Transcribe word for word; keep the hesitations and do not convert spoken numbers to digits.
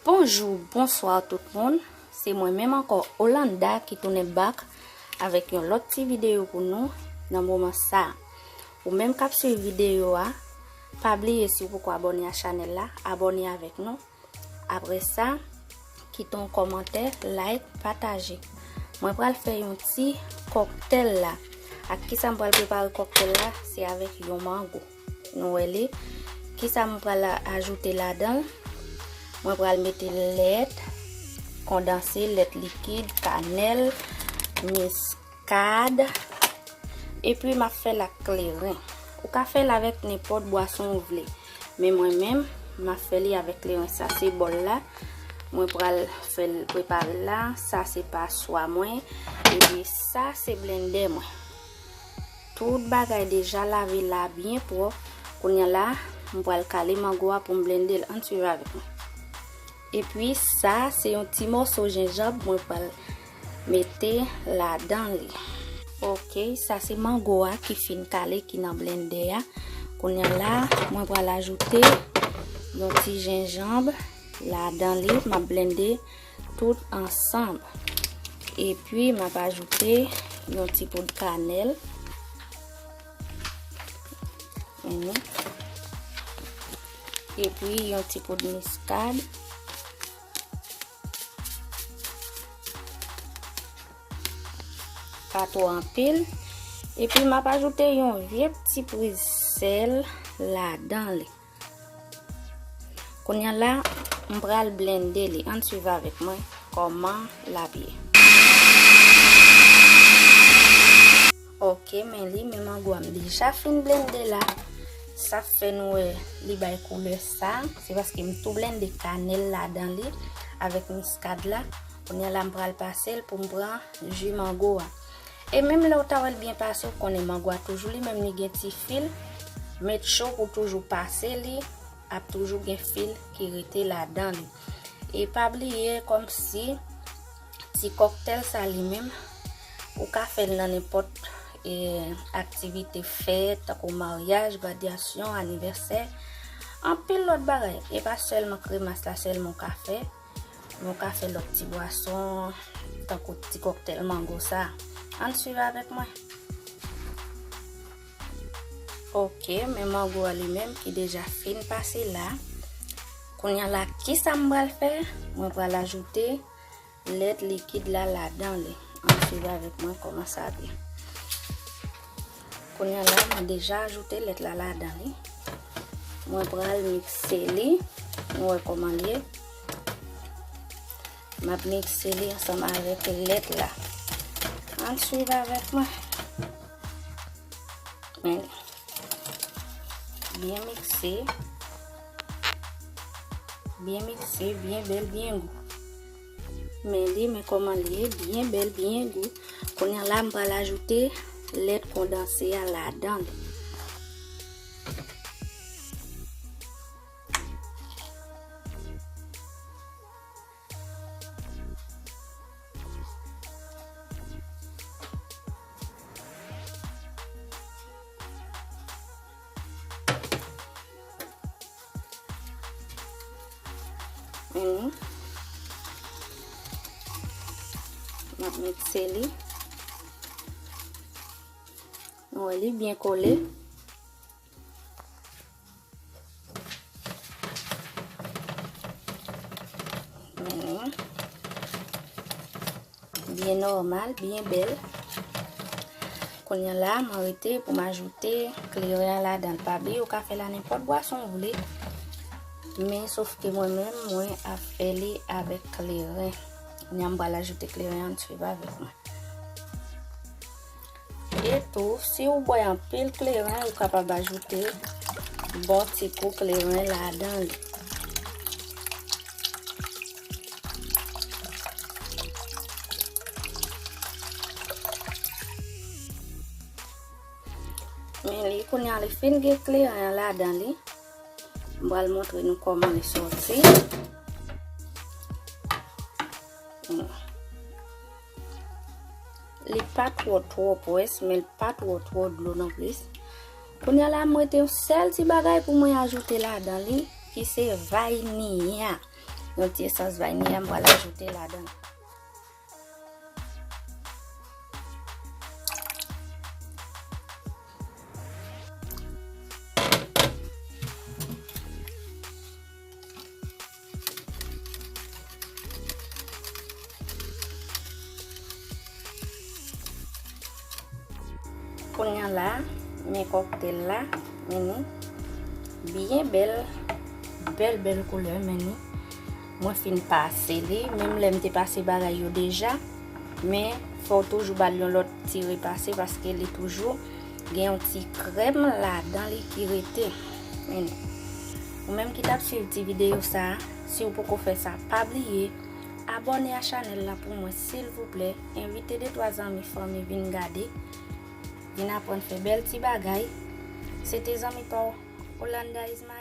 Bonjou, bonswa tout moun. Se mwen menm ankò, Olanda, ki tounen back avèk yon lòt ti videyo pou nou nan moman sa. Ou menm k ap swiv videyo a, pa bliye, si w poko abòne a chanèl la, abòne avèk nou. Apre sa, kite yon kòmantè, like, pataje. Mwen pral fè yon ti kòktèl la. Ak kisa m pral prepare kòktèl la? Se avèk yon mango. Nou wè li. Kisa m pral ajoute ladan l? Mwen pral mete lèt kondanse, lèt likid, kanèl, miskad. Epi m ap fè l ak kleren. Ou ka fè l avèk nenpòt bwason ou vle. Men mwen menm, m ap fè li avèk kleren. Sa se bòl la. Mwen pral fè l, prepare l la. Sa se paswa mwen. Epi sa se blendè mwen. Tout bagay deja lave la byen pwòp. Kounye a la, m pral kale mango a pou m blende l. Ann swiv avèk mwen. Epi sa, se yon ti mòso jenjanm mwen pral mete ladan li. Ok, sa se mango a ki fin kale, ki nan blendè a. Kounye a la, mwen pral ajoute yon ti jenjanm ladan li. M ap blende tout ansanm. Epi, m ap ajoute yon ti poud kanèl. Mhm. Epi, yon ti poud miskad. Pa twò anpil. Epi, m ap ajoute yon vye ti priz sèl ladan li. Kounye a la, m pral blende li. Ann swiv avèk mwen kòman l ap ye. Ok, men li, men mango a m deja fin blende la. Sa fè nou wè li bay koulè sa. Se paske m tou blende kanèl ladan li avèk miskad la. Kounye a la, m pral pase l pou m pran ji mango a. E menm lè w ta wè l byen pase, ou konnen mango a toujou li menm li gen ti fil. Make sure pou toujou pase li, ap toujou gen fil ki rete ladan li. E pa bliye, kòmsi ti kòktèl sa li menm, ou ka fè l nan nenpòt, e, aktivite fèt, tankou maryaj, gradyasyon, anivèsè, anpil lòt bagay. E pa sèlman kremas la sèlman ou ka fè. Nou ka fè lòt ti bwason, tankou ti kòktèl mango sa. Ann swiv avèk mwen. Ok, men mango a li menm ki deja fin pase la. Kounye a la, kisa m pral fè? Mwen pral ajoute lèt likid la ladan li. Ann swiv avèk mwen kòman sa ap ye. Kounye a la, mwen deja ajoute lèt la ladan li. Mwen pral mikse li. Nou wè kòman l ye. M ap mikse li ansanm avèk lèt la. Ann swiv avèk mwen. Men, byen mikse. Byen mikse, byen bèl, byen gou. Men li, men kòman li ye, byen bèl, byen gou. Kounye a la, m pral ajoute lèt kondanse a ladan li. Vini. M ap mikse li. Nou wè li byen kole. Vini. Byen nòmal, byen bèl. Kounye a la, mwen rete pou m ajoute kleren an ladan l. Pa bliye, ou ka fè l a nenpòt bwason w vle. Men, sof ke mwen menm, mwen ap fè li avèk kleren. Kounye a, m pral ajoute kleren an, swiv avèk mwen. E tou, si w bwè anpil kleren, ou kapab ajoute bon ti kou kleren ladan li. Men li, kounye a li fin gen kleren an ladan li. M pral montre nou kòman li sòti. Hmm. Li pa twò, twò pwès, men li pa twò, twò dlo non plis. Kounye a la, m rete yon sèl ti bagay pou mwen ajoute ladan li, ki se vaniya. Yon ti esans vanilya m pral ajoute ladan. Kounye a la, men kòktèl la, men ni byen bèl, bèl, bèl koulè, men ni. Mwen fin pase li, menm lè m te pase bagay yo deja, men fò w toujou ba l yon lòt ti repase paske li toujou gen yon ti krèm ladan li ki rete. Men ni. Ou menm ki t ap swiv ti videyo sa a, si w poko fè sa, pa bliye abòne a chanèl la pou mwen, silvouplè. Envite de twa zanmi, fanmi vin gade, vin aprann fè bèl ti bagay. Se te zanmi pa w, Olanda Ismaël.